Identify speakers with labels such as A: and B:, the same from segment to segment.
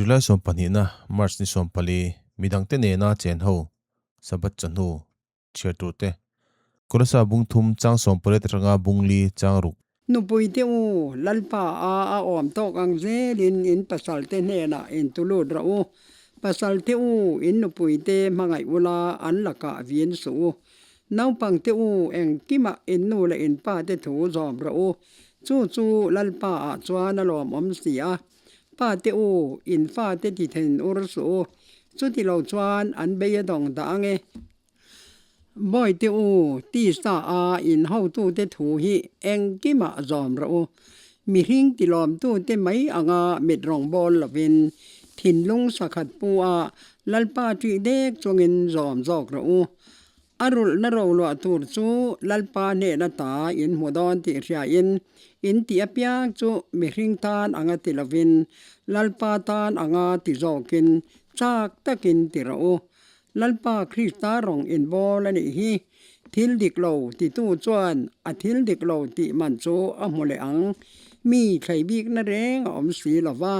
A: July sawmpahnihna, March ni sawmpali, midangte nena chen ho, Sabbath chawhnu, chhiar turte. Kolosa bung thum chang sawmpariat atanga bung li chang ruk.
B: Nupui te u, Lalpa a a awm tawk ang zelin in pasalte hnenah in tulut rawh u. Pasalte u, in nupuite hmangaih ula an lakah vin suh u. Naupang te u, engkimah in nu leh in pa te thu zawm rawh u. Chu chu Lalpa ah chuan a lawmawm si a. Pa te u, in fate ti then ur suh u. Chuti lo chuan an bei a dawng dah ang e. Bawi te u, tisa a in hotute thu hi engkimah zawm rawh u. Mihring tilawmtute mai anga mit rawngbâwl lovin, thinlung sakhat pu a Lalpa ṭih dek chungin zawm zawk rawh u. A rulhna roluah tur chu Lalpa hnehna ta in hmu dawn tih hriain, in tih apiang chu mihring tan anga ti lovin, Lalpa tan anga ti zawkin chak takin ti rawh u. Lalpa Krista rawng inbawl a nih hi. Thil dik lo titu chuan a thil dik lo tih man chu a hmu leh ang. Mi thlei bikna reng a awm si lo va.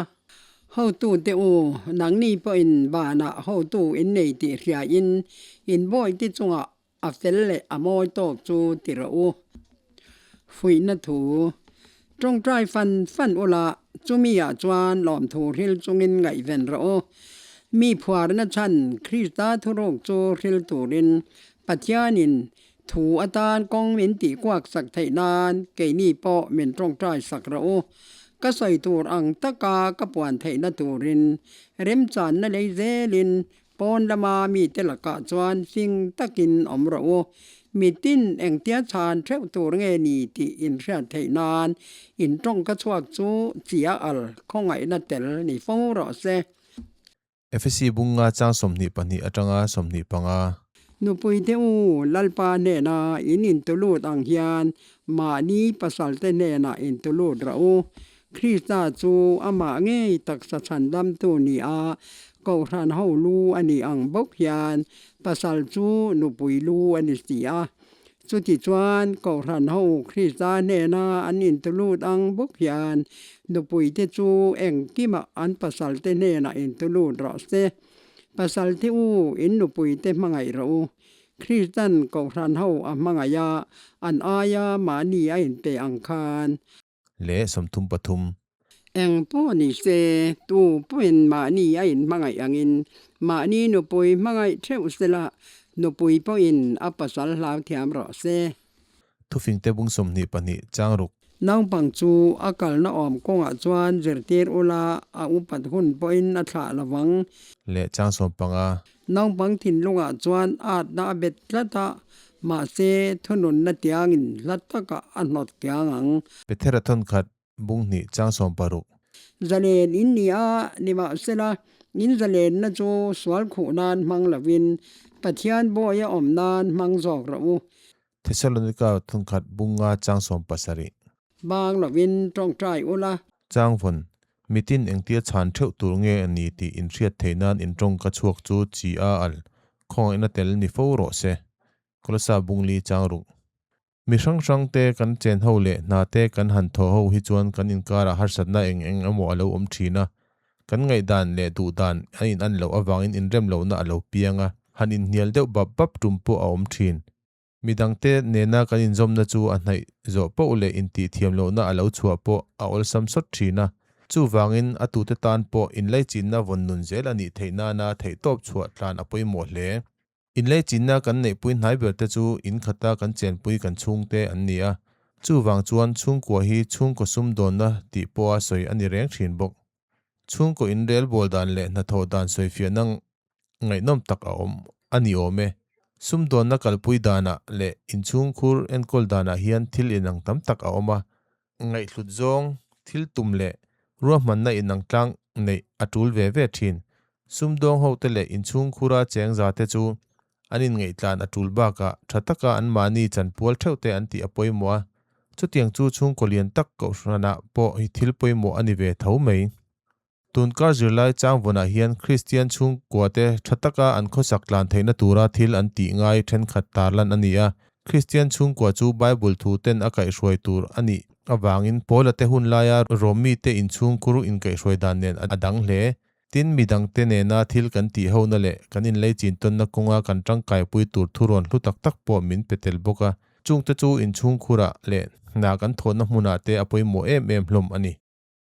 B: Hotute u, nangni pawhin vanah hotu in nei tih hriain in bawihte chungah a fel leh a mawi tawk chu ti rawh u. Fuihna thu, Tawngtai fan fan ula, chumi ah chuan lawmthu hril chungin ngaihven rawh u. Mi phuarna chhan Krista thuruk chu hril turin Pathianin thu atan kawng min tih kuak sak theih nan keini pawh min tawngtai sak rawh u. Ka sawi tur ang taka ka puan theihna turin remchanna lei zelin Pawn lama mite lakah chuan fing takin awm rawh u. Mitin engtia chhan theuh tur nge ni tih inhriat theih nan in tawngka chhuak chu chia al khawngaihna tel ni fo rawh se.
A: Efesi bunga chang 22 atanga 25.
B: Nupui te u, Lalpa hnena in intulut ang hian mahni pasalte hnenah intulut rawh u. Krista chu amah ngei taksa chhandamtu ni a, Kohhran ho lu a nih ang bawk hian pasal chu nupui lu a ni si a. Chutichuan, Kohhran ho Krista hnena an intulut ang bawk hian nupuite chu engkimah an pasalte hnenah intulut rawh se. Pasalte u, in nupuite hmangaih rawh u. Kristan Kohhran ho a hmangaih a, an aia mahni a inpe ang khan.
A: Leh 33.
B: Eng pawh ni se, tu pawhin mahni a inhmangaih angin mahni nupui hmangaih theuh sela, nupui pawhin a pasal hlau thiam rawh se.
A: Thufingte bung 22 chang ruk.
B: Naupang chu a kalna awm kawngah chuan zirtir ula, a upat hun pawhin a thlah lo vang.
A: Leh chang 15.
B: Naupang thinlungah chuan atna a bet tlat a, mahse thununna tiangin hla takah a hnawt kiang ang.
A: Pethera thawnkhat bung hnih chang 16.
B: Zalen in ni a, nimahsela in zalenna chu sual khuh nan hmang lovin Pathian bawi a awm nan hmang zawk rawh u.
A: Thesalonika thawnkhat bung nga chang 17.
B: Bang lovin tawngtai ula.
A: Chang vawn, mitin engtia chhan theuh tur nge a ni tih inhriat theih nan in tawngka chhuak chu chi a al, khawngaihna tel ni fo rawh se. Kolosa bung li chang ruk. Mi hrang hrang te kan chen ho leh hna te kan han thaw ho hi chuan kan inkarah harsatna eng eng emaw a lo awm thin a. Kan ngaihdan leh duhdan a in an loh avangin inrem lohna a lo piang a, han inhnial deuh bap bap tum pawh a awm thin. Midangte nena kan inzawmna chu a hnaih zawh poh leh intihthiam lohna a lo chhuah pawh a awlsam sawt thin a. Chuvangin a tute tan pawh inlaichinna vawn nun zel a nih theih nana theihtawp chhuah tlan a pawimawh hle. Inlaichinna kan neihpui hnai berte chu in khata kan chenpui kan chhungte an ni a. Chuvang chuan chhungkua hi chhungkaw sumdawnna tih pawha sawi a ni reng thin bawk. Chhungkaw inrelbawl dan leh hnathawh dan sawifiahna ngaihnawm tak a awm a ni awm e. Sumdawnna kalpui danah leh inchhungkhur enkawl danah hian thil inang tam tak a awm a, ngaihhlut zawng, thil tum leh ruahmanna inang tlang neih a tul ve ve thin. Sumdawng hote leh inchhungkhura cheng zate chu an inngaihtlân a tul bakah tha taka anmahni chanpual theuhte an tih a pawimawh a, chutiang chu chhungkaw lian tak kohhranah pawh hi thil pawimawh a ni ve tho mai. Tunkar zirlai changvawnah hian Kristian chhungkuate tha taka an khawsak tlan theihna tura thil an tih ngai thenkhat tarlan a ni a. Kristian chhungkua chu Bible thu ten a kaihhruai tur a nih avangin Paula te hun laia Rom mite inchhungkhur inkaihhruai dan nen a dang hle. Tin, mi dangte nena thil kan tih hona leh kan inleichin tawnna kawnga kan tangkaipui tur thurawn hlu tak tak pawh min pe tel bawk a. Chungte chu inchhungkhurah leh hna kan thawhna hmunah te a pawimawh em em hlawm a ni.